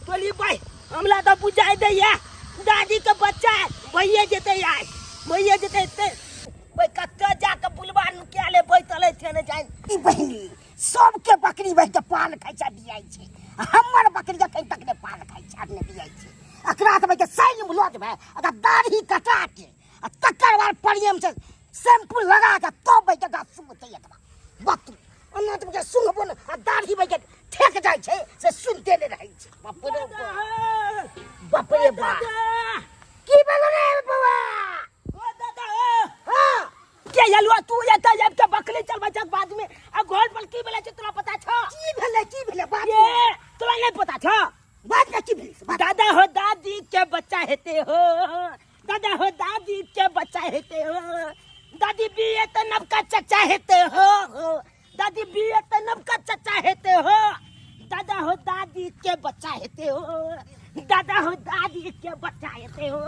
टोली भाई हमरा तऽ बुझाइ दैया दादी के बच्चा भइए जेतै आइ भइए जेतै एते भाई कतऽ जाके बुलबा नुकिया ले बैठल छै ने जानि ई बहिनी सबके बकरी बहि के पान खाइ छै बियाइ छै आ हमर बकरी अखन तक नहि पान खाइ छै नहि बियाइ छै एकरा तऽ बहिके सैन लऽ जेबै ओकरा दाढ़ी कटा के आ तकर बाद प्रेम से शैम्पू लगा के तब बहिके गाछ सुनतै एकरा बात ओना तऽ बहिके सुनबो ने आ दाढ़ी बहिके ठेक जाइ छै से सुनते नहि रहै छै बाप रे बाप बाप रे बाप की भेलो रे बौआ ओ दादा ओ हाँ के यलुआ तू एतऽ आबि के बकरी चलबै छक बाद में आ घर पर की भेलै छै तोरा पता छौ की भेलै की भेलै बात ये तोरा नहि पता छौ बात में की भेलै से बात दादा हो दादी के बच्चा हेते हो दादा हो दादी के बच्चा हेते हो दादी बीए तऽ नवका चचा हेते हो हो दादी बीए तऽ नवका चचा हेते हो दादा हो दादी के बच्चा हेते हो दादा हो दादी के बच्चा हेते हो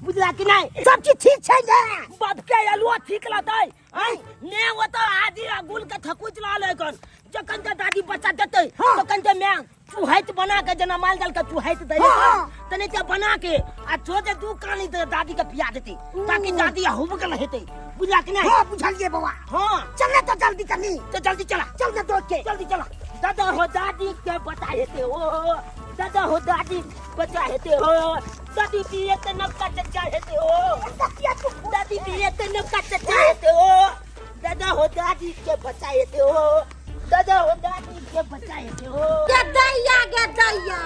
बुझला कि नहीं सब चीज ठीक छै ने बाप के अलुआ ठीक लगतै आय ने वो तो आदि अगुल के थकुच रहल कन जखन के दादी बच्चा देतै तखन के मैं चुहैत बना के जेना माल जाल के चुहैत दै तने के बना के आ जो जे दू कानी दे दादी के पिया देतै ताकि दादी हुबकल हेतै बुझला कि नहीं हाँ बुझलिए बौआ हाँ चल ने तो जल्दी कनी तो जल्दी चला चल ने दौड़ के जल्दी चला दादा हो दादी के बता हेते हो दादा हो दादी बचा हेते हो दादी पिए ते नवका चचा हेते हो दादी पिए ते नवका चचा हेते हो दादा हो दादी के बचा हेते हो दादा हो दादी के बचा हेते हो गे दैया गे दैया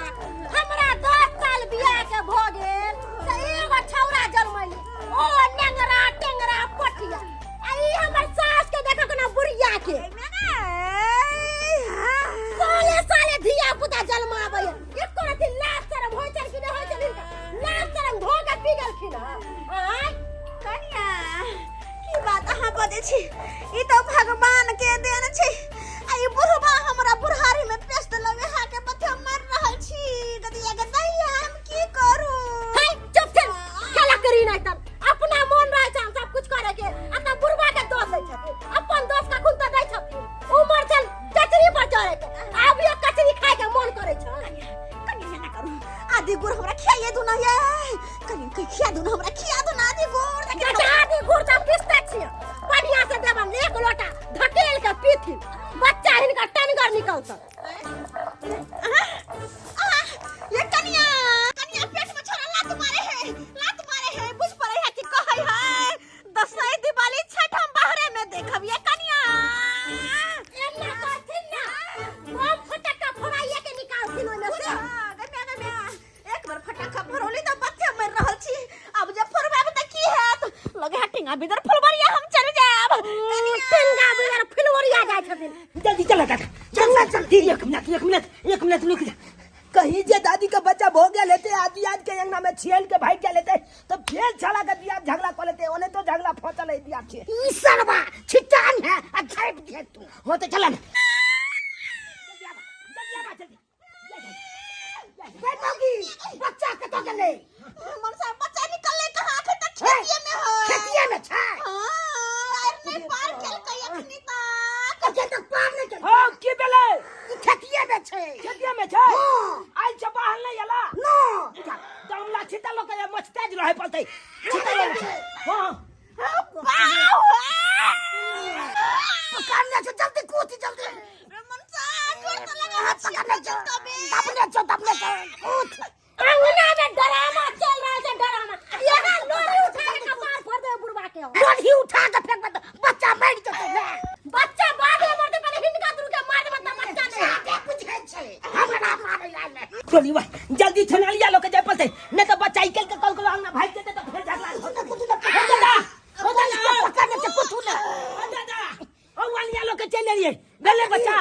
हमरा 10 साल बियाह के भऽ गेल तऽ एगो छौड़ा जन्मली ओ नेंगरा टेंगरा पटिया आ ई हमर सास के देखो केना बुढ़िया के साले साले धिया पुता जन्माबै एको रति लाज शरम होइ छनि कि नहि होइ छनि हिनका लाज शरम धो के पी गेलखिन हँ आँय कनिया की बात अहाँ बजै छी ई तऽ भगवान के देन छै आ ई बुढ़बा हमरा बुढ़ारी में पेस्ट लगे हा के पथे मर रहल छी गदिया के दैया हम की करू हे चुप चल खेला करी नहीं तब अपना मन रहे छै सब कुछ करे के आ तब बुढ़बा के दोष दै छथिन अपन दोष कखन तऽ दै छथिन उमर छल कचरी पर चढ़े के आब यो कचरी खाय के मन करे छै कनिया एना करू आदि गुड़ हमरा खियाइए दू ना ये कनि के खिया दू ना हमरा खिया दू ना आदि गुड़ बेटा आदि गुड़ तऽ पिसते छियै बढ़िया से देबन एक लोटा धकेल के पीथिन बच्चा हिनका टनगर निकलतन ये कनिया कनिया पेट में छोरा लात मारे है लात मारे है बुझ पड़े है कि कहै है दसई दिवाली छठ हम बाहरे में देखब ये कनिया एना करथिन ना बम फटक्का फोड़ाइए के निकालथिन ओहिमे से गे म्या गे म्या एक बार फटाका फोड़ौली तऽ बच्चे मरि रहल छी अब जब फोड़बाब तऽ की हैत लगे है टिंगा बिदर फुलबरिया हम चल जायब टिंगा बिदर फुलबरिया जाइ छथिन जल्दी चला दादा चल जल्दी एक मिनट एक मिनट एक मिनट रुक जा कहीं जे दादी का बच्चा भो गया लेते आदि आज के अंगना में छेल के भाग गया लेते तो फिर छाला के दिया झगड़ा कर लेते ओने तो झगड़ा फंसल है दिया के ई सरवा छिटान है आ झाइप दे तू हो तो चला ना जल्दी आवा, जल्दी आवा, जल्दी। बे मौगी बच्चा कतऽ गेलै मनसा बच्चा निकलले कहाँ अखन तक खेतिए में है खेतिए में छै हाँ आर नहि पार केलकै अखनी तक अखन तक पार नहि केलकै हाँ की भेलै ई खेतिए में छै खेतिए में छै हाँ। आइल छै बाहर नहि एला नो दमला छिता लोक के मछताज रहे पड़तै छिता लोक हाँ पकड़ने छौ जल्दी कूद जल्दी मनसा जोर तऽ लगा पकड़ने छौ दबने छौ दबने छौ कूद अंगना में ड्रामा चल रहल छै ड्रामा यहाँ लोरी उठा के कपार फोड़ देबै बुढ़वा के लोढ़ी उठा के फेंकबै तऽ बच्चा मरि जेतै ने बच्चा बाद में मरतै पहिले हिनका दुनू के मार देबै तऽ बच्चा नहि सादे बुझै छै हमरा मारै ला नहि टोली भाई जल्दी छनालिया लोग के जाय पड़तै नहीं तो बच्चा निकल के कल कल अंगना भाग जेतै तो फिर झगड़ा होतै हो दादा हो दादा पकड़ने छौ कुछ ने हो दादा ओ वालिया लोग के चल एलियै भेलै बच्चा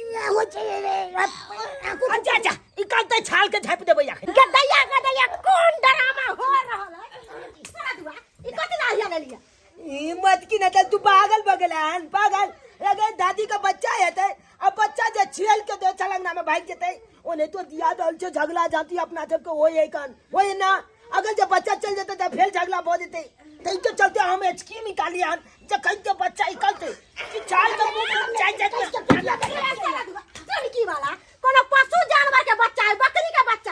इहे होइ छै रे अच्छा अच्छा ई कल छाल के झापि देबै अखन गदैया गदैया कोन ड्रामा हो रहल है सारा दुआ ई कथी ला हिया लेलिया हिम्मत की नकल तू पागल बगलान पागल अगर दादी का बच्चा है ते अब बच्चा जे छेल के दे छलंगना में भाग जेते ओने तो दिया दल छे झगड़ा जाती अपना सबके होय है कन होय ना अगर जब बच्चा चल जेते त फेर झगड़ा भ जेते तई के चलते हम एचकी निकाली हन जे कहीं के बच्चा निकलते कि चाल के मुंह में जाय जाय सारा दुआ जानकी वाला कोनो पशु जानवर के बच्चा है बकरी के बच्चा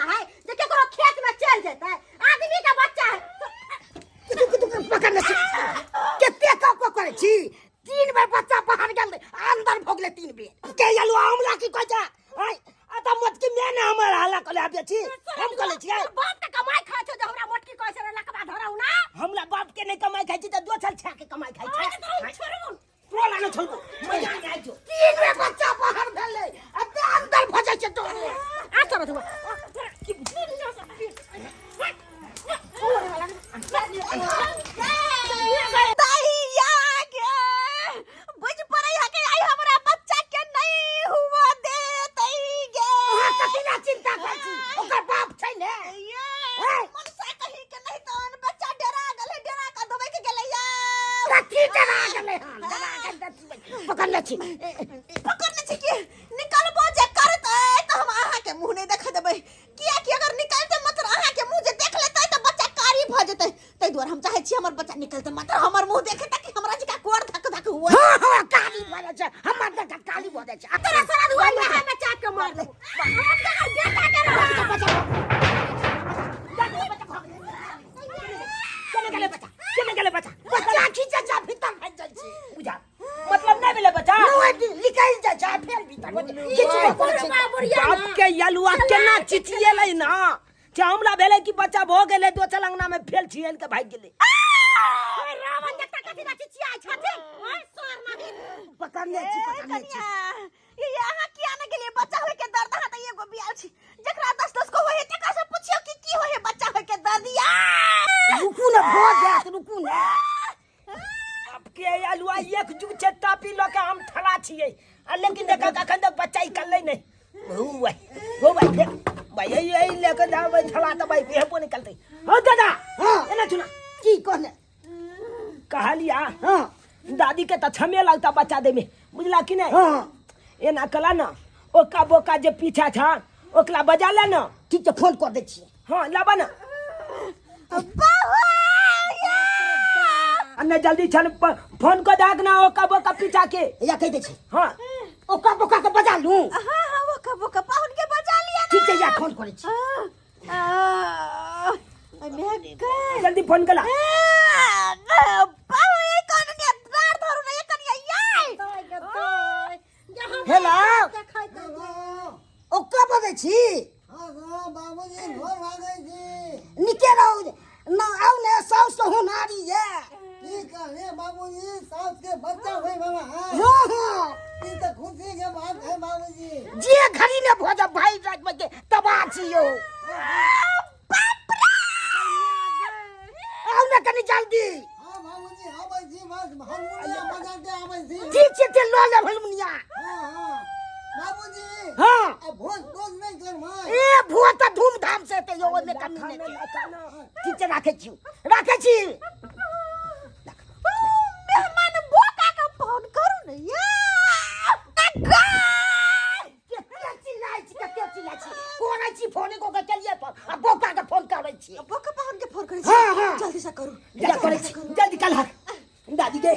कले आबे छी हम कले छियै। बाप के कमाई खाइ छौ जे हमरा मोटकी कहै छै लकबा धरौ ना। हमरा बाप के नहीं कमाई खाइ छी त दोसर छा के कमाई खाइ छै। छोड़ू। तोरा न छोड़बो, मजा नहि आइ छौ। तीन बेर बच्चा बाहर भेलै आ ते अंदर भऽ जाइ छै डरे। आ तोरा धुआ दैया गे, बुझ पड़ै है कि आइ हमरा बच्चा के नहीं हुआ देतै गे। अहाँ कथी ला चिंता करै छी, ओकर बाप छै ने। ये मनसा कही के नहीं तहन बच्चा डरा गेलै, डरा के दबैक गेलै या। कथी डरा गेलै हन? डरा गेल तऽ पकड़ने छी। पकड़ने छी कि निकलबो जे करतै तऽ हम अहाँके मुँह नहि देख देबै, कियाकि अगर निकलतै मात्र अहाँके मुँह जे देख लेतै तऽ बच्चा कारी भऽ जेतै। ताहि दुआरे हम चाहै छी हमर बच्चा निकलतै मात्र हमर मुँह देखे ताकि हमरा जकाँ कोर धक धक हुए। हाँ, काली भऽ जाइ छै हमर, देख काली भऽ जाइ छै। तोरा सारा धुआ में में चाट के मार ले हम तोहर बेटा के रह। केने गेलै बच्चा, केने गेलै बच्चा? बच्चा खींचे जा भीतर भागि जाइ छै। बुझा मतलब नहि भेलै बच्चा। नहि, निकलि जाइ छै आ फेर भीतर हो जाइ छै। खिचबे करै छै। बाप के यलुआ केना चिचिएलै ना जे हमरा भेलै कि बच्चा भऽ गेलै, दोसर अंगना में फेल छिएल के भागि गेलै। ओए रावण जकरा कथी ना चिचियाइ छथिन, ओए सर नहीं। पकड़ने छी, पकड़ने छी। कनिया, ये अहाँ किया ने गेलियै? बच्चा होय के दर्द अहाँ तऽ एगो बियाल छी, जकरा 10 10 गो होय है तकरा से पुछियौ कि की होय है बच्चा होय के दर्द या। रुकू ने, भऽ जायत, रुकू ने। बाप के यलुआ एक जुग छै तापी लऽ के हम ठड़ा छियै आ लेकिन देखा अखन तक बच्चा निकललै नहि। हो भाई, हो भाई, फेर भाई यही यही लेके जाबै ठड़ा तऽ भाई हेबो निकलतै। हो दादा। हाँ। एना सुना। की कहने? कहलिया। हाँ। दादी के तऽ क्षमे लगता बच्चा दै में, बुझला कि नहीं? हाँ। एना कला ना ओका बोका जे पीछा छा ओकरा बजा ले ना। ठीक छै, फोन कऽ दै छियै। हाँ, लाबा ना। आ नहीं जल्दी छन फोन कऽ दाग ना ओका बोका पीछा के। या कहि दै छी। हाँ। ओका बोका के बजा लू। हाँ, ओका बोका पाहुन के बजा लिया ना। ठीक छै, या फोन करै छी। जल्दी फोन कला। हेलो, ओका बजै छी? बाबूजी, गोर लागै छी। निके रहू न, आउ ने, साउस तो होनारी ये। की कहले बाबूजी? साउस के बच्चा होय बाबा? हाँ। हाँ। ई तऽ खुशी के बात है बाबूजी। जे घड़ी ने भऽ जा भाई रात में के तबाह छी यौ। आउ ने कनी जल्दी। हाँ बाबूजी, आबै छी, बस हारमोनियम बजा के आबै छी। ठीक छै, ते लऽ लेब हारमोनिया। हाँ बाबूजी। हाँ। आ भोज तोज नहि करबै? ए भोज तऽ धूमधाम से हेतै यौ, ओहिमे कमी नहि छै। ठीक छै, राखै छी, राखै छी। मेहमान बोका के फोन करू ने या। कते चिल्लाइ छी, कते चिल्लाइ छी, करै छी फोन को के चलिए पर आ बोका के फोन करै छी। बोका पाहुन के फोन करै छी। हाँ, हाँ। जल्दी से करू। जा करै छी जल्दी कल हक दादी के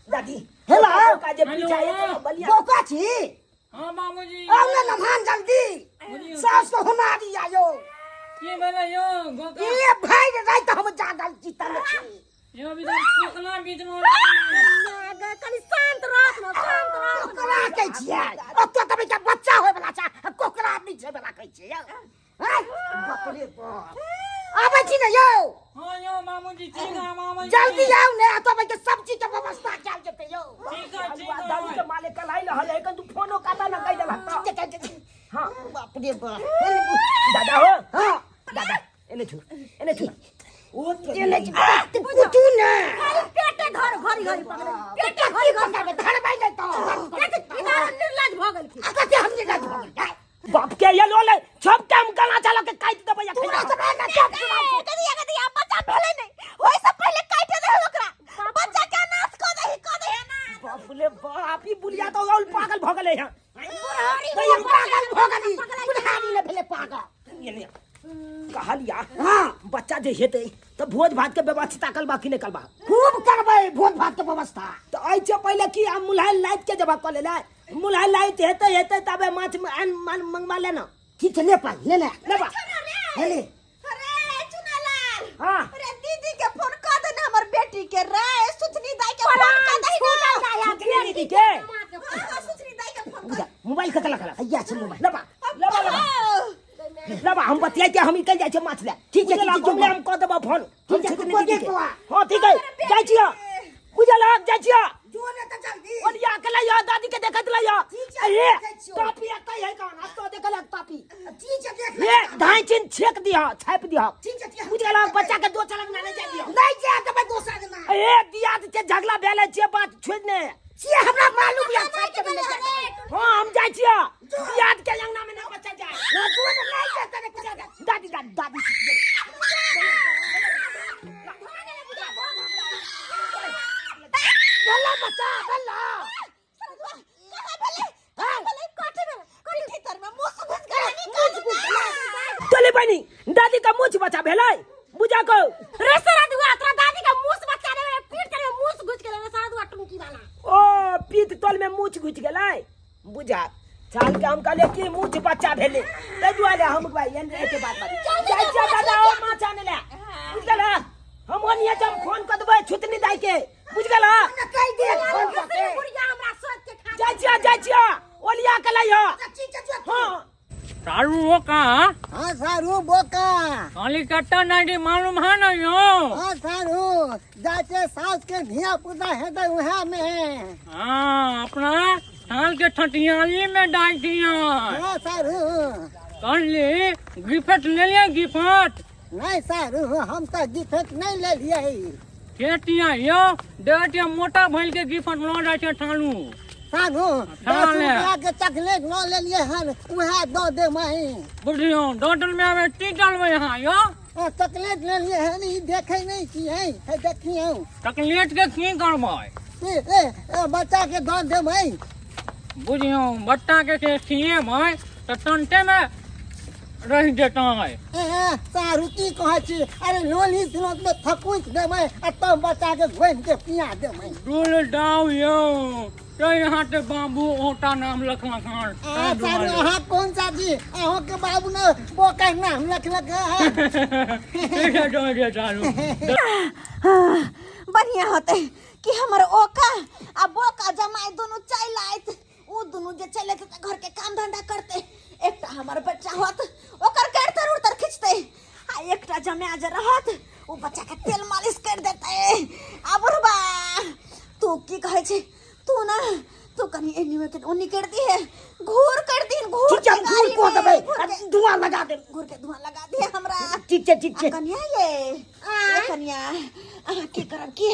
दादी। हेलो। बोका जे पीछा है तो बलिया बोका छी? हाँ बाबूजी। आउ ने नमहान जल्दी, सास तो होनारी आयो। की भेलै यौ गोका? ए भाई राति हम जागल छी तने छी। यौ बिचार कोकना बीच में। कनी शांत रहत ना, शांत रहत। कोकरा कहै छियै? ओतऽ तऽ बेटा बच्चा होय वाला छै आ कोकरा बीच वाला कहै छियै यौ? हैं? बाप रे बाप, आबै छी ने यौ? हाँ यौ मामूजी, ठीक है, हम आबै छी। जल्दी आउ ने, एतऽ बैठ के सब चीज के व्यवस्था कयल जेतै यौ। ठीक है, ठीक है। दादी के मालिक कल आइल हल है, तू फोनो काटा ना कहि देलक तऽ। ठीक छै, ठीक छै। हाँ। बाप रे बाप। दादा हो। हाँ। दादा एने छु, एने छु। ओ एने छु। कुछू ने। खाली पेटे धर घड़ी घड़ी पकड़े पेटे घड़ी पकड़बै, धरबै नहि तऽ। इधर निर्लज भऽ गेलखिन। आ कते हम निर्लज भऽ गेलियै? बाप के ये लोले सब के हम गला चला के काटि देबै। तोरा सब एना चप सुनाइ छै। गदिया गदिया, बच्चा भेलै नहि ओहि से पहिले काटि दे ओकरा, बच्चा के अनाथ कऽ दही, कऽ दही अनाथ। बाप रे बाप, ई बुलिया तो और पागल भऽ गेलै हँ। तैयो पागल भऽ गेली, बुढ़ारी ने भेलै पागल। ये ने कहलिया। हाँ। बच्चा जे हेतै तऽ भोज भात के व्यवस्था करबा कि नहि करबा? खूब करबै भोज भात के व्यवस्था। तऽ एहि पहिले की आ मुल्हाइ लाइट के जवाब कऽ लेलै, मुल्हाइ लाइट हेतै हेतै तबे माछ आन मान मंगवा ले ना। ठीक छै, ले पाइ ले ले। लेबा। हेले। अरे चुनालाल। हाँ। अरे दीदी के फोन कर दे ना, हमर बेटी के रे सुथनी दाई के फोन कर दे ना। सुथनी दीदी के? हाँ, सुथनी दाई के फोन कर। मोबाइल कतऽ लखल? हैया छै मोबाइल। लेबा, लेबा, लेबा। लबा हम बतियाइ के हम निकल जाइ छै माछ ले। ठीक छै, ठीक छै, घुमले हम कऽ देबऽ फोन। ठीक छै, हम तू कऽ दे दीदी के। बौआ। हाँ ठीक है, जाइ छियै। बुझल हक, जाइ छियै। जो ने तऽ जल्दी। ओलिया के लइयो, दादी के देखैत लइयो। ठीक छै, अरे देखै छियौ। तापी एतै है कौन? अब तो देखल हक तापी। ठीक छै, देख हे धाई चिन छेक दिह, छापि दिह। ठीक छै, ठीक छै। बुझल हक, बच्चा के दोसर अंगना नहि जाय दिह। नहि जाय देबै दोसर अंगना। ए दिया जे झगड़ा भेल है, जे बात छोड़ि ने। से हमरा मालूम यऽ, छापि के नहि जाय देबै। हाँ हम जाइ छियै। दियाद के अंगना में नहि बच्चा जाय। ना दूध नहि जेतै ने पूजा दादी। दादी दादी दादी भेला बच्चा भेला। तोले बनी दादी का मूछ बच्चा भेलै बुझा को। रे सारा दुआ तोरा दादी का मूस बच्चा रे, पीठ तले मूस घुस गेलै रे सारा दुआ टुंकी वाला। ओ पीठ तल में मूछ घुस गेलै बुझा। चाल के हम कहले कि मूछ बच्चा भेलै तै दुआरे हम भाई एन के बात बात जाइ छियै दादा ओ माछ आने ले। बुझ गेल हम ओनिये जब फोन कर देबै छुतनी दाई के। बुझ गेल कहि दे फोन कऽ के। बुढ़िया हमरा सोच के खा जाइ छियै, जाइ छियै ओलिया के लइयो। ठीक छै, जो। हाँ सारू बोका। हाँ सारू बोका। खाली कट्टा नहीं मालूम है ना यो। हाँ सारू जाके सास के धिया पुता है तो वहाँ में। हाँ अपना साल के ठटियाली में डाल दिया। हाँ सारू। कर ली गिफ्ट ले लिया गिफ्ट? नहीं सारू हम तो गिफ्ट नहीं ले लिए। केटिया यो देटिया मोटा भइल के गिफ्ट ल जाय छै ठालू। सारू हाँ 10 ले। रुपया के चॉकलेट न ले लिए हन वहाँ दो दे माई। बुझलियो डॉटर में आवे टी डालबै यहाँ यो। चॉकलेट ले लिए हन ई देखे नहीं छी है, है देखियो। चॉकलेट के की करबै? ए, ए, ए, बच्चा के दो दे माई। बुझलियो बच्चा के से खिएबै त टंटे में रह जेतै। ए, ए, सारू की कहै छी? अरे लोली सिलोत में थकुच देबै आ तब बच्चा के घोनि के पिया देबै। डुल दाउ यो तो यहाँ ते बाबू ओटा नाम लखलक हन। आ, सारू अहाँ कौन सा जी? अहाँ के बाबू ने बोका नाम लखलक हन। ठीक है, दो दे सारू। बढ़िया होते कि हमर ओका आ बोका जमाई दोनों चल आयत। उ दोनों जे चले त घर के काम धंधा करते। एकटा हमर बच्चा होत ओकर करतर उड़तर खिंचते आ एकटा जमाय जे रहत उ बच्चा के तेल मालिश कर देते। आ बुढ़बा तू की कहै छै? तू ना तू कनी एनी में के ओनी कर दी है, घूर कर दी, घूर ठीक छै, हम के घूर गाड़ी को में, देबै, घूर आ के धुआं लगा देब। घूर के धुआं लगा दे हमरा। ठीक छै, ठीक छै। आ कनिया ये, ए कनिया, अहाँ की करब की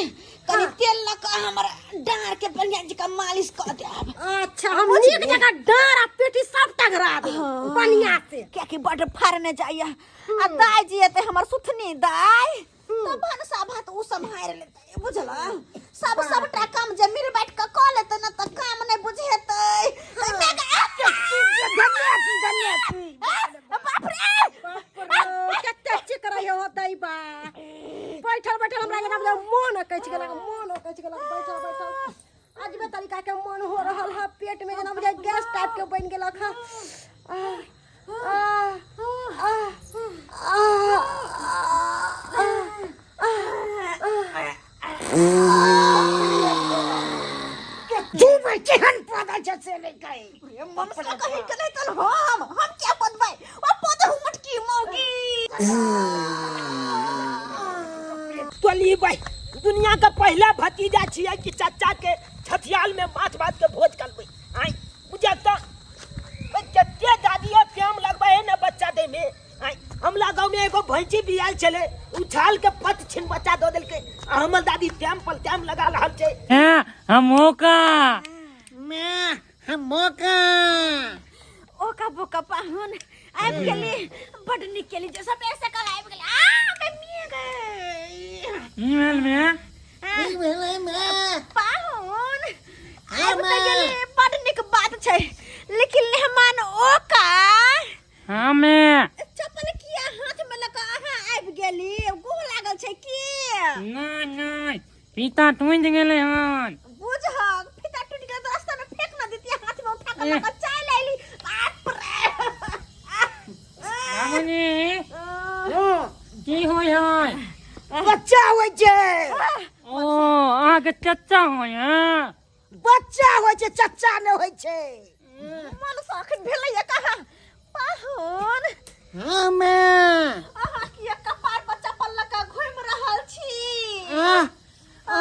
कनी तेल लऽ कऽ हमर डाँर के बढ़िया जकाँ मालिश कऽ देब। अच्छा हम नीक जकाँ डाँर आ पेटी सब टघरा देब बढ़िया से। कियाकि बड्ड फाड़ने जाइया। आ दाइ जी एतै हमर सुथनी दाइ तो भनसा भात उ सम्हारि लेतै बुझल। सब सबटा काम जे मिल बाँटि कऽ कऽ लेतै ने तऽ काम नहि बुझेतै। बाप रे कते चिकरै हो दैबा। बैठल बैठल हमरा जेना बुझाइ मोन अकछि गेलक, मोन अकछि गेलक। बैठल बैठल अजबे तरीका के मन हो रहल है। पेट में जेना बुझाइ गैस टाइप के बनि गेलक है। आ आ आ आ तू भाई केहन पौधा छै से नहि कही। मनसा कही के नहि तन हम क्या पदबै? ओ पद हूँ मटकी मौगी। तोली भाई दुनिया का पहला भतीजा छियै कि चाचा के छठियाल में माछ भात के भोज करबै। आइ बुझा त जते दादियो प्रेम लगबै है ने बच्चा दे में। आइ हमला गांव में एगो भैंसी बियाल छले, उछाल के पत छिन बच्चा दऽ देलकै आ हमर दादी टाइम पर टाइम लगा रहल छै। हैं, हम ओका। मैं हम मोका। ओका बोका पाहुन आबि गेली, बड नीक केली जे सब ऐसे कल आबि गेली। आ मैं मिया गई। ई भेल में? ई भेलै में? पाहुन हाँ, आबि तऽ मैं। गेली, बड नीक बात छै, लेकिन मेहमान ओका। हाँ मैं। चप्पल किया हाथ में लऽ कऽ अहाँ आबि गेली? गुह लागल छै की? नहीं नहीं, फीता टूटि गेलै हन। बुझहक फीता टूटि गेलै तऽ रास्ता में फेंक न दितियै, हाथ में उठा कऽ लऽ कऽ चलि अयली। बाप रे। बाबूजी की होइ है? बच्चा होइ छै। ओ अहाँके चच्चा होइ है? बच्चा होइ छै, चच्चा नहि होइ छै। मन शौख भेलैया कहाँ पाहुन? हाँ मैं अहाँ किया कपार पर चप्पल लऽ कऽ घुमि रहल छी? आ, आ,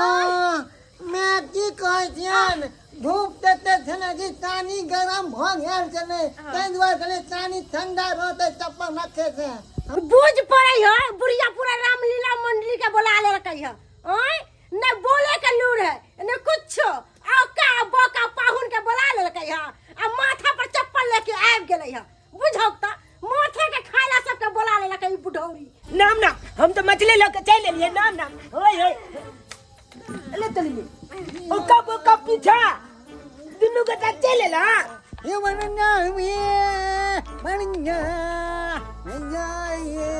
मैं की कहै छियन धूप तते छलै कि चानी गरम भऽ गेल छलै ताहि दुआरे कहलियै चानी ठंडा रहतै चप्पल रखे से। बुझ पड़ै है बुढ़िया पूरा रामलीला मंडली के बोला लेलकै है। आँय न बोले के लूर है न कुछ, आ का बोका पाहुन के बोला लेलकै है आ माथा पर चप्पल लेके आबि गेलै है। बुझौ त माथे के खाइला सबके बोला लेलकै ई बुढ़ौरी। नाम नाम हम तो मछली लऽ के चलि एलियै। नाम नाम ओए ओए ले चलिए ओका बोका पीछा दुनू गोटा चलि एला। ये बनना ये बनना ये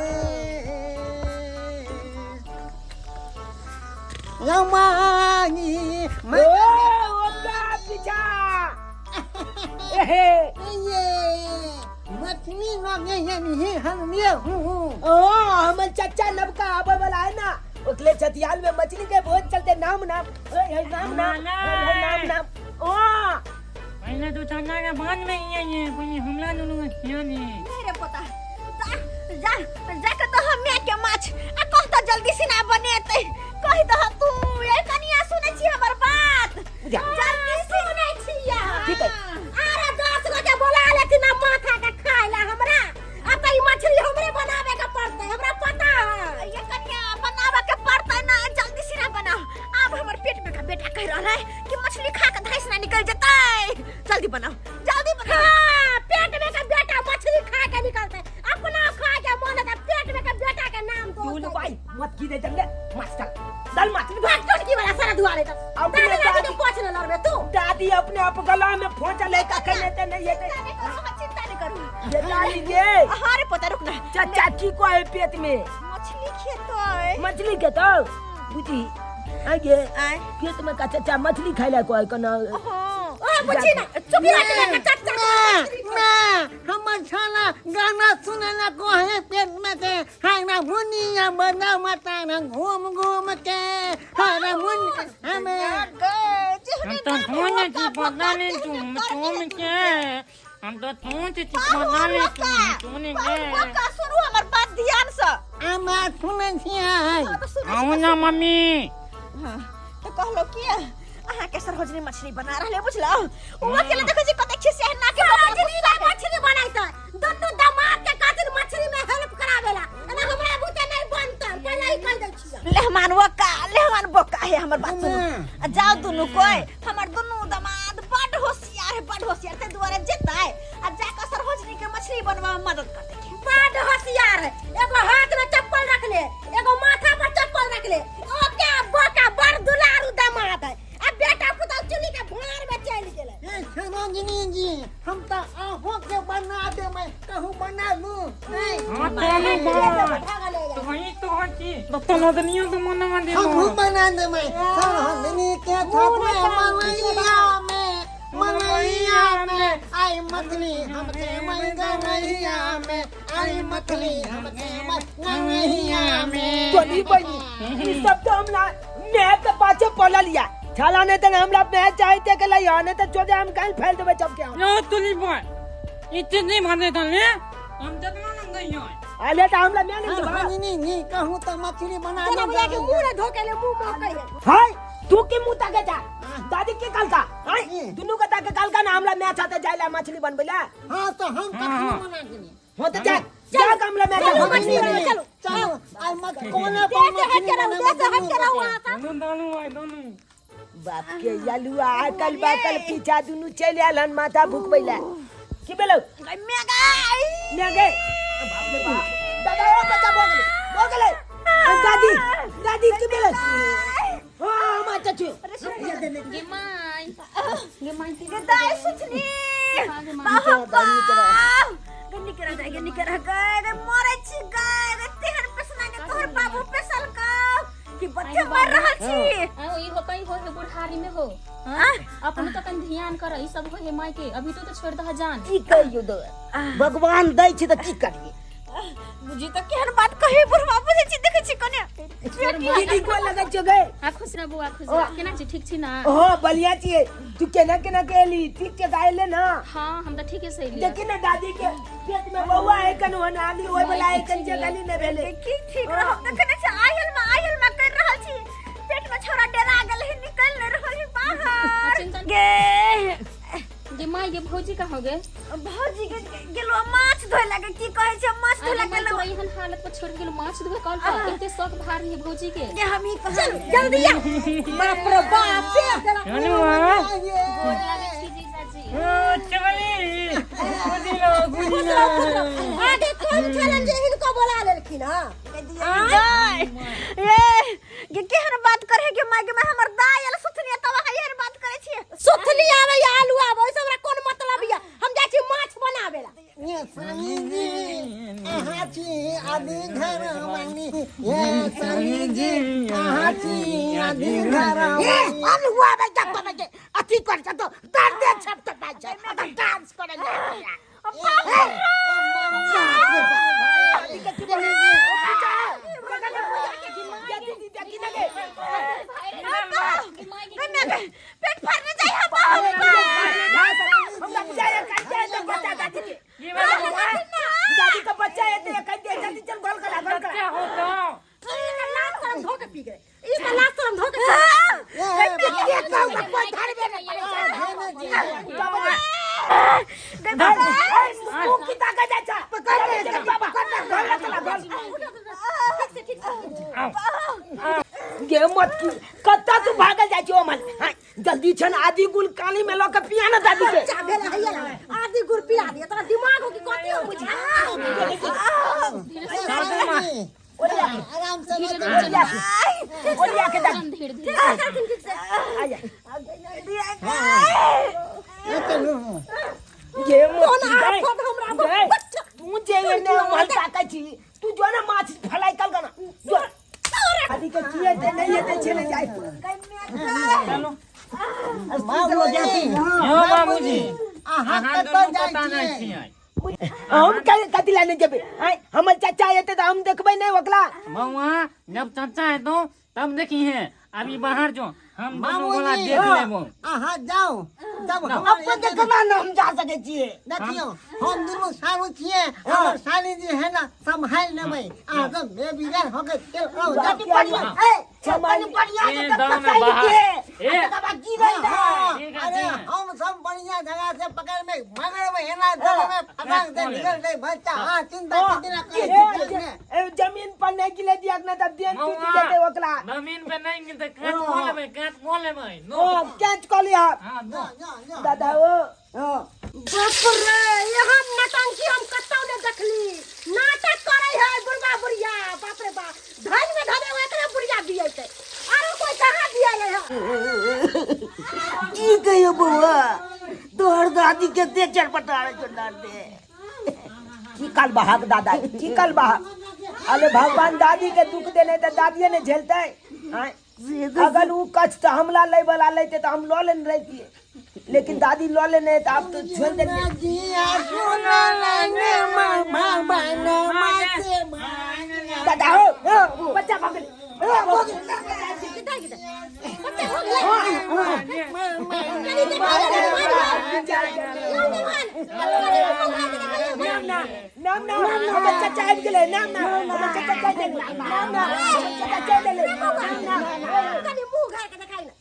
यमानी ओ ओका पीछा एहे ये मछली लगे ये हम ये हूँ। ओ हमर चचा नबका आबे वाला है ना, ओकले छतियाल में मछली के भोज चलते। नाम नाम ओए हे नाम नाम ओए हे नाम नाम ओ पहले तो चंदा के बाद में ही ये पहले हमला दुनू के खिया दे। नहीं रे पोता, जा जा जा के तो हम के माछ आ कह तो जल्दी से ना बनेतै। कहि दह तू ए कनिया, सुनै छी हमर बात? जा। जल्दी सुनै छियै। ठीक है। अरे 10 गो के बोला लेथिन आ माथा के खाइ ला हमरा, आ त ई मछली हमरे बनावे के पड़तै, हमरा पता है। ये कनिया बनावे के पड़तै ना, जल्दी से ना बनाओ। आब हमर पेट में का बेटा कह रहल है कि मछली खा के धाइस ना निकल जतै। जल्दी बनाओ, जल्दी बनाओ। हाँ, पेट में का बेटा मछली खा के निकलतै, अपना खा के मन है त पेट में का बेटा के नाम दो। तू भाई मत की दे चल माछ चल दल माछ भाग चुटकी वाला सारा दुआ ले त अपने दादी दादी दादी के पोछ न लड़बे तू। दादी अपने आप गला में फोंचा ले का कहने ते नहीं है। चिंता नहीं करू, अहाँ चिंता नहीं करू। ये दादी के हाँ रे पोता, रुक ना। चाचा की को है पेट में? मछली खेतै। मछली के तो बुझी आगे आय पेट में का चाचा मछली खाइला को है कना? हाँ ओ बुझी ना, चुप रह के चाचा। मैं मैं हमर छाला गाना सुने ला कहे पेट में के हारा मुनिया बना मता ना घूम घूम के हारा मुन हमें हम तो थोन जी बना ले तुम तुम के हम तो थोन जी बना ले तुम तुम के। बोका, सुनू हमर बात ध्यान से। हमे सुनै छियै। हाँ, तऽ सुनै आऊ ना मम्मी। हाँ, तऽ कहलो कि अहाँ के सरोजनी मछली बना रहले, बुझलो? उ अकेले देखै छी कते खिसिया है ना के सरोजनी ना मछली बनाइतै, दुनू दामाद के खातिर मछली में हेल्प करावेला, एना हमरा बुते नहीं बनतै, पहिले ही कह दै छियै। लेहमान वका लेहमान बोका है, हमर बात सुनू आ जाओ दुनू कोई। हमर दुनू दामाद बड होशियार है, बड होशियार, ताहि दुआरे जेतै आ जाके सरोजनी के मछली बनवा में मदद कर देखे। बड होशियार है, एगो हाथ में चप्पल रख ले, एगो माथा पर चप्पल रख ले, ओका बोका बड़ दुलारू दामाद है, आ बेटा पुतहु चुनी के भार में चलि गेलै। ए सरोजनी जी, हम तऽ अहों के बना देबै, कहू बना लू? नहीं हाँ तो नहीं बात तो वही तो हची तो तो नदनियों तो मना दे। हमहूँ बना देबै। सरोजनी के थपे मलैया में, मलैया में आई मछली हम देबै गरैया में, आई मछली हम देबै गरैया में। तो नहीं बनी ई सब तो हमरा मैं के पाछे पड़ल या छाला नहीं तो हमरा मैं चाहते के लई आने तो चोदे हम कहीं फैल देबै चपके हम। यो तुली बॉय इतने माने था ले हम जतना ना गई है अले तो हमरा मैं नहीं देबा। सरोजनी जी कहूँ तऽ मछली बना जेना बुझाय कि लू। मुंह ने धोके ले मुंह महकै है। हाय तू के मुंह ताके जा दादी के कल का हाय दुनू के ताके कल का ना हमरा मैं चाहते जाइला मछली बनबैला। हाँ तो हम कखनो बना देबै। हो तो जा जा हमरा मैं चलू चाहते। मछली बनाबै, चलू। चलो आई मत कोने देह पर से हट मछली के रहू, बनाबै देह से हट के रहू दुनू। अहाँ सब। दोनों दोनों आए दोनों बाप के यलुआ अकल बाकल पीछा दुनू चलि आयल हन माथा भुकबैला। की भेलौ? मेगाई मैं गे बाप रे बाप, दादा ओ बच्चा भऽ गेलै, भऽ गेलै। दादी दादी की भेलै? हाँ माँ चाची गे माई, गे माई। गे दाई सुथनी, बाप बाप, गे निके रह जाय, गे निके रह गए, गे मरै छी गे, गे तेहन पेसना ने तोहर बाबू पेसल का कि बच्चे मर रहल छी। आ ई हो कहीं हो हे बुढ़ारी में हो। हाँ अपनो तो कन ध्यान कर, ई सब हो हे माई के अभी तो छोड़ दह जान। की कहियो दो, भगवान दै छै तऽ की करिए? बुझी तऽ केहन बात कहै बुढ़वा, बुझै छी, देखै छी कने। दीदी को लगै छौ गे? आ खुश रह बौआ, खुश रह। केना छी, ठीक छी ना? हाँ, बढ़िया छियै। तू केना केना के एली? ठीक के गायले ना? हाँ, हम तऽ ठीके से एलियै। देखी ने, दादी के पेट में बौआ है कन होना आदमी ओइ वाला है कन जे गली ने भेले। की ठीक रहब? देखै नहि छी, आयल में आयल में कर रहल छी, पेट में छोरा डरा गेल है, निकल नहि रहल है बाहर। चिंता गे गे माय, गे भौजी कहाँ गे? भौजी के गेलो माछ धोय लगे, की कहै छै, माछ धोय अरे लगे माय, गेलो। तोरा एहन हालत पर छोड़ गेलो माछ धोए कल पर, कते शौक भार रही भौजी के। गे हम ही कहल, जल्दी आ। बाप रे बाप, पेट देलक। चलू माँ। गोर लागै छी जीजाजी। ओ चली गुजिलो गुजिलो। आगे कोन छलन जे हिनको बोला लेलखिन हँ? ए गे केहन बात करे गे माय? गे माय, हमर दाय आयल सुथनी, तब अहाँ एहन बात करै छियै? सुथनी आबै या आलू आबै, ओहिसँ हमरा कोन मतलब यऽ? हम जाइ छी माछ बनाबै ला। ये स्वामी जी, अहाँ छी आदि घर वाली। ये स्वामी जी, अहाँ छी आदि घर ए वाली। आलू आबै जब तब के अथी कर छ तो दर्द छप त पाइ छै आ त डांस करे जा। पेट फाड़ने जाइ हम। हमरा बुझाइए काटि दे बच्चा दादी के। दादी का बच्चा है तो काटि दे, जल्दी चल, गोल करा, गोल करा। क्या होता? लाज शरम धो के पी गए, ई तऽ लाज शरम धो के पी गए। के कहू के कोई धरबे नहि करै छै। मुँह की ताकत जाइ छै? पकड़ ले बाबा, गोल चला, गोल। गे मत की, कत्ता तू भागल जाइ छी ओमन? हाँ, जल्दी छन आदि गुल कानी में लऽ के पिया ना दादी के। बच्चा भेल हैया ला आदि गुड़ पिला दिया, तोरा दिमाग हो कि कथी हो बुझा? आराम से। ओरिया के, ओरिया के दादी। धीरे धीरे। आजा। चलू। गे मत कोन की गए। आफत हमरा गए, तू जे एने उमहर ताकै छी, तू जो ना माछ फलाई कल गना जो दादी के की हेतै, नहि हेतै, छेले जाइ। बाबूजी। यो बाबूजी, अहाँ अहाँ कतऽ दुनू जाइ पता नहि छियै? छियै। हम कथी लए नहि जेबै? आँय, हमर चाचा एतै तऽ हम देखबै नहि ओकरा? बौआ, जब चाचा हेतौ तब देखी है। अभी बाहर जो, हम दोनों गोला बाबूजी देख लेबो। अहाँ जाउ तब हमर अपन देखना ने हम जा सकै छियै। देखियौ, हम दुनू सारू छियै, हमर साली जी है ना, सम्हारि लेबै। अहाँ सब बेबिगर होके चलि आउ, जाउ। कनि बढ़िया ए, कनि बढ़िया ए, से दाम में पसारि बाहर। के ए। आ तकर बाद गिरै ने। हाँ, ठीक है, अरे ठीक है। हम सब बढ़िया जगह से पकड़ में मगर में एना जगह में फटाक से निकल गई बच्चा। हाँ, चिंता के दिना करै छी जाउ ने। ए, जमीन पर नहि गिले दियक ने तब देन टूटि जेतै ओकरा। जमीन पे नहीं गिरते, काट को लेबै, काट को लेबै नो। ओ कैच कऽ लिअ। हाँ, नो। जाउ, जाउ। दादा ओ। हँ। बाप रे, एहन नटंकी हम कतौ ने देखली। नाटक करे है बुढ़वा बुढ़िया। बाप रे बाप, धन में धन एगो एकरे बुढ़िया दिए छै, आरो कोई कहाँ दिए है? की कहियो बौआ, तोहर दादी के ते चटपटा रहे छौ दर्द। की कल बहाक दादा, की कल बहाक? अरे भगवान दादी के दुख देने तऽ दादिये ने झेलतै? आँय, अगर उ कछ तऽ हमला लै वाला लैते तऽ हम लऽ लेने रहितियै, लेकिन दादी लऽ लेने तऽ आब तऽ छोड़ि देलियै। जिया सुनलनि भवन माते भांग। दादा हो, हो, बच्चा भऽ गेलै। किधर किधर बच्चा हो गेलै? कनी देखा दे, नाम ना, नाम ना, हमर चाचा आबि गेलै। नाम ना, हमर चाचा चलि गेलै। नाम ना, हमर चाचा चलि गेलै। नाम ना। कनी मुंह घर के देखाई ना।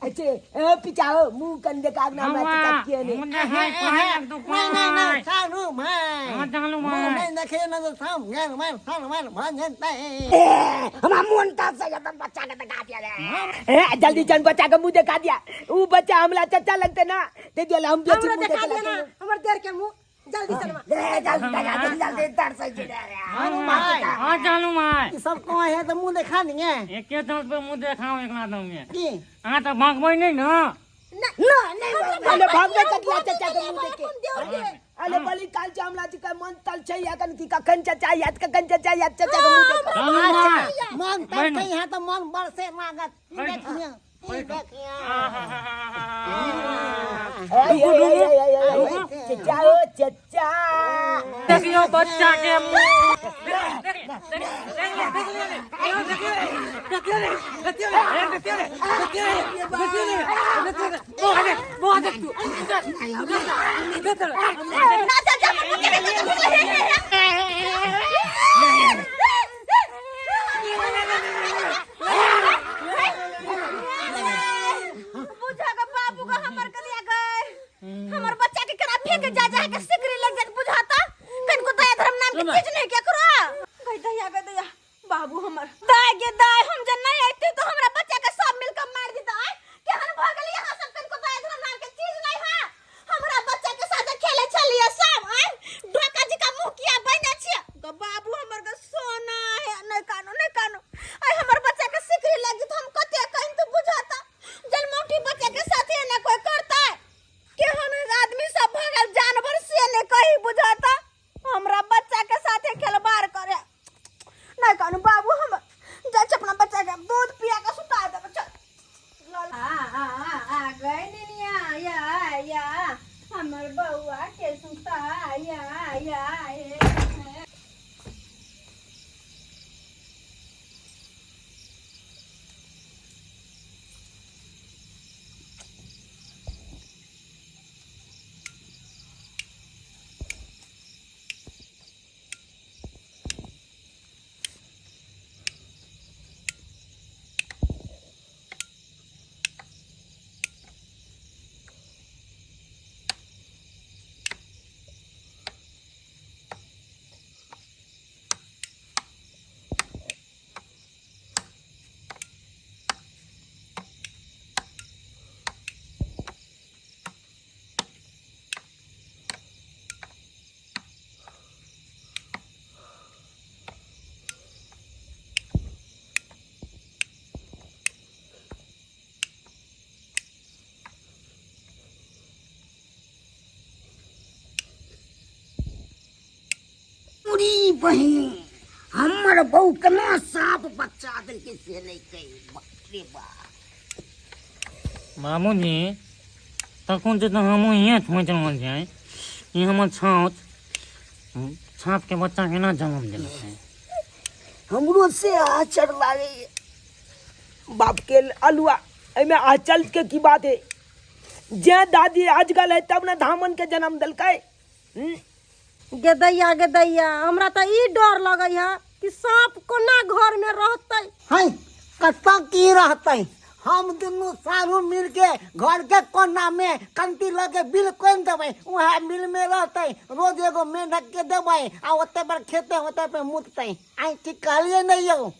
अच्छे ए पिचा हो, मुंह कन देखा ना हमरा चाचा किए ने। मुँह देखाय कहै तू। नहीं नहीं नहीं, सारू भाई। हाँ, चालू मुँह भाई। नहीं देखे न तो साम घर मार साल मार भऽ जेतै। ए, हमरा मोन तर से एकदम बच्चा के देखा दिया रे। ए जल्दी चल, बच्चा के मुंह देखा दिया। ऊ बच्चा हमरा चाचा लगते ना, ते दुआरे हम बेची हमरो मुंह देखा देखा दिया ना हमर देर के मुंह, जल्दी चलवा। ए, जल्दी देखा दे, जल्दी तरसै छै रे। भाई। हाँ चालू भाई। ई सब कहाँ है तऽ मुँह देखा दिए। एके चांस पे मुँह देखाओ एकरा दमे। की? अहाँ तऽ भागबै नहि ने? नहि नहि। अरे भागबे कटिया चाचा के मुंह देखे? अपन देवर के। अरे बलि काल छै, हमरा जी के मन तल छै अखन कि कखन चाचा याद, कखन चाचा याद, चाचा के मुंह देख। चालू भाई। मन बहिन। तरसै है तऽ मन बरसे लागत। ई देखियौ। चचा ओ चचा। देखियो बच्चा के मुंह। ना चाचा हमर बच्चा के कतऽ भगलै? बुझा के बाबू के हमर कदिया गए, हमर बच्चा के केना फेंक जा जा के सिकरी लग जात। बुझाता कनको दया धर्म नाम के चीज नहीं केकरो। गई दया, गई दया बाबू हमर। दाय गे दाय, हम जे नहीं आइते तो हमरा बच्चा के सब मिल के मार दिता। आय केहन भ गेल यहाँ सब? कनको दया धर्म नाम के चीज नहीं है। हमरा बच्चा के साथ खेले छलिए सब, आय डोका जी का मुंह किया बने छिए ग बाबू हमर के सोना है। नहीं कानो, नहीं कानो। आय हमर बच्चा के सिकरी लग जित, हम कते कहिन तो बुझाता जन्मौटी बच्चा के साथ ना कोई करता है। केहन आदमी सब भगल जानवर से ने कहीं बुझाता हमरा बच्चा के साथे खेलबाड़ करे। नहीं कानू बाबू हम जा छी अपना बच्चा के दूध पिया के सुता देब। चल आ आ आ आ गए निनिया, या या हमर बउआ के सुता या या हे। पूरी बहिन, हमर बहू केना साँप बच्चा देलकै से नहि कही। बाप रे बाप। बाबूजी, तखन से तऽ हमहूँ इएह सोचि रहल छियै ई हमर छाउच छापके बच्चा केना जन्म देलकै। हमरो से आश्चर्य लागैए बाप के अलुआ। एहिमे आश्चर्य के की बात है? जे दादी आजकल है तब ने धामन के जन्म देलकै। गे दैया, गे दैया, हमरा तऽ ई डर लगै है कि साँप कोना घर में रहतै। है कतऽ की रहतै? हम दुनू सारू मिल के घर के कोना में कंती लगे बिल कोन देबै, वएह बिल में रहतै। रोज एगो मेंढक के देबै आ ओते पर खेते ओते पे मुततै। आइ ठीक कहलियै नहि यौ?